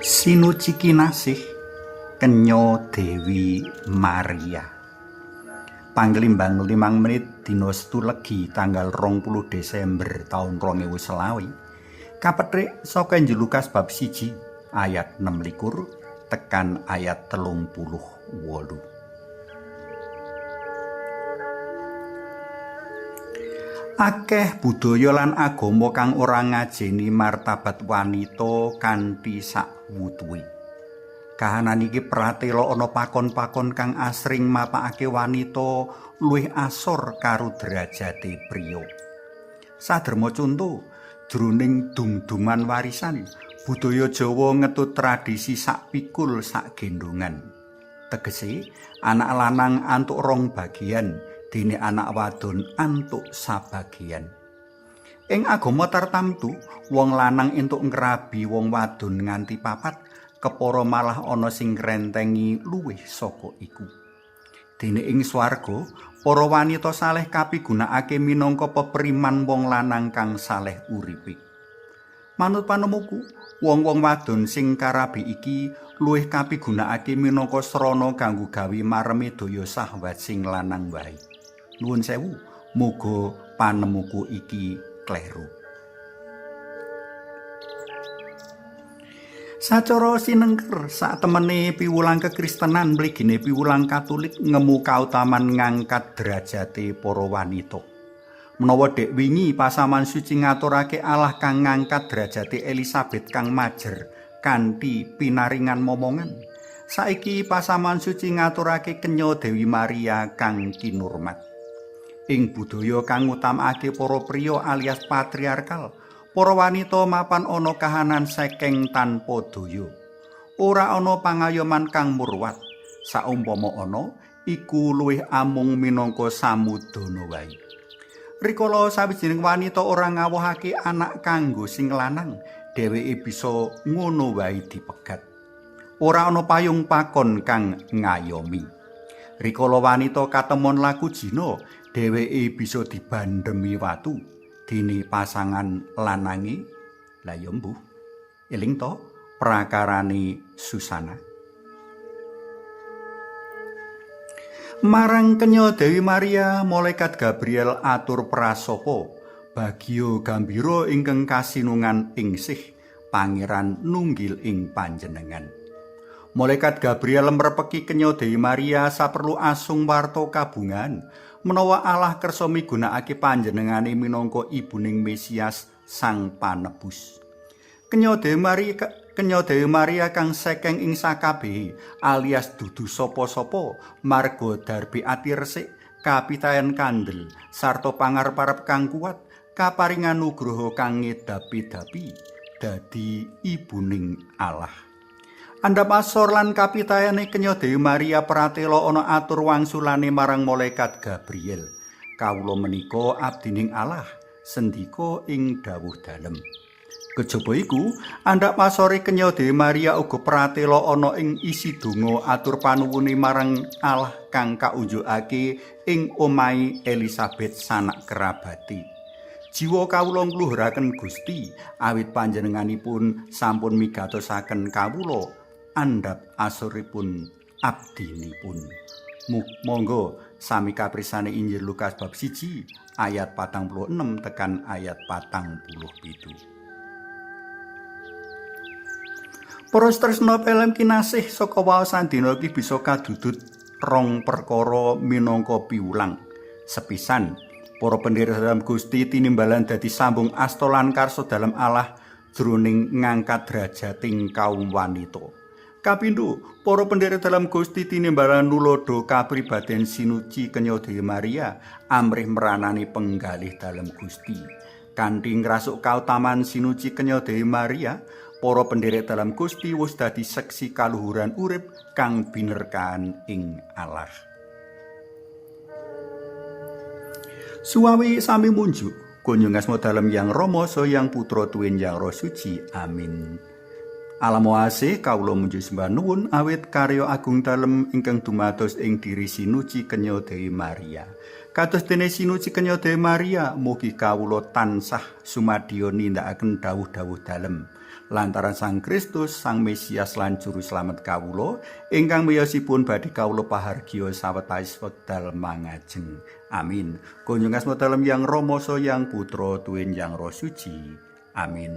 Sinuci kinasih Kenya Dewi Maria. Panglimbang 5 menit dina Setu Legi tanggal 20 Desember taun 2020. Kapethik saka Injil Lukas bab 1 ayat 26 tekan ayat 38. Akeh budaya lan agama kang ora ngajeni martabat wanita kanthi sakwutuhe. Kahanan iki pratela ana pakon-pakon kang asring mapakake wanita luwih asor karo derajate priya. Saderma conto, jroning dum-duman warisan, budaya Jawa ngetut tradisi sak pikul sak gendongan. Tegese, anak lanang antuk rong bagian, dene anak wadon antuk sabagian. Ing agama tartamtu, wong lanang entuk ngrabi wong wadon nganti papat, kepara malah ana sing ngrentengi luwih saka iku. Dene ing swarga, para wanita saleh kapigunakake minangka pepriman wong lanang kang saleh uripe. Manut panemuku, wong-wong wadon sing karabi iki luwih kapigunakake minangka srana kanggo gawe mareme daya sahwat sing lanang wae. Nuwun sewu, muga panemuku iki kleru. Sacara sinengker, satemene piwulang kekristenan mligine piwulang Katolik ngemu kautaman ngangkat derajate para wanita. Menawa dek wingi pasaman suci ngaturake Allah kang ngangkat derajate Elizabeth kang majer kanthi pinaringan momongan. Saiki pasaman suci ngaturake kenya Dewi Maria kang kinurmat. Ing budaya kang ngutamakake para priya alias patriarkal, para wanita mapan ana kahanan sekeng tanpa daya. Ora ana pangayoman kang murwat. Saumpama ana, iku luwih amung minangka samudana wae. Rikala sawijining wanita ora ngawohake anak kanggo sing lanang, dheweke bisa ngono wae dipegat. Ora ana payung pakon kang ngayomi. Rikala wanita katemon laku jina, dheweke bisa dibandhemi watu dene pasangan lanange. Lah ya mbuh, eling to prakarane Susana. Marang kenya Dewi Maria, malaikat Gabriel atur prasapa, bagya gambira ingkang kasinungan ing sih, pangeran nunggil ing panjenengan. Malaikat Gabriel mrepeki kenya Dewi Maria saperlu asung warta kabungan menawa Allah kersa migunakake panjenengane minangka ibuning Mesias Sang Panebus. Kenya Dewi Maria kang sekeng ing sakabehe alias dudu sapa-sapa marga darbi ati resik, kapitayan kandel sarta pangarep-arep kang kuat, kaparingan nugroho kang ngedapi-dapi dadi ibuning Allah. Andhap asor lan kapitayane kenya Dewi Maria pratela ana atur wangsulane marang malaikat Gabriel. Kawula menika abdining Allah, sendika ing dawuh dalem. Kejaba iku, andhap asore kenya Dewi Maria uga pratela ana ing isi donga atur panuwune marang Allah kang kaunjukake ing omahe Elizabeth sanak kerabati. Jiwa kawula ngluhuraken Gusti, awit panjenenganipun sampun migatosaken kawula andhap asuripun abdinipun. Monggo sami kaprisane Injil Lukas bab 1 ayat 46 tekan ayat 47. Para tresna pelem kinasih, saka waosan dina iki bisa kadudut rong perkara minangka piwulang. Sepisan, para pendherek dalam Gusti tinimbalan dadi sambung asta lan karsa dalam Allah jroning ngangkat derajating kaum wanita. Kapindho, para pendherek dalam Gusti tinimbalan nulodo kapribaden sinuci kenya Dewi Maria amrih meranani penggalih dalam Gusti. Kanthi ngrasuk kautaman sinuci kenya Dewi Maria, para pendherek dalam Gusti wis dadi seksi kaluhuran urip kang binerkahan ing Allah. Suwawi sami munjuk, kunjung asma dalem Yang Rama saha Yang Putra tuwin Yang Roh Suci. Amin. Alamo asih kawula munjuk sembah nuwun awit karya agung dalem ingkang dumados ing diri sinuci kenya Dewi Maria. Kados dene sinuci kenya Maria, mugi kawula tansah sumadyo nindakaken dawuh-dawuh dalem. Lantaran Sang Kristus, Sang Mesias lan Juru Slamet kawula, ingkang miyosipun badhe kawula pahargya sawetawis wekdal mangajeng. Amin. Kunjung asma dalem Yang Rama Yang Putra tuwin Yang Roh Suci. Amin.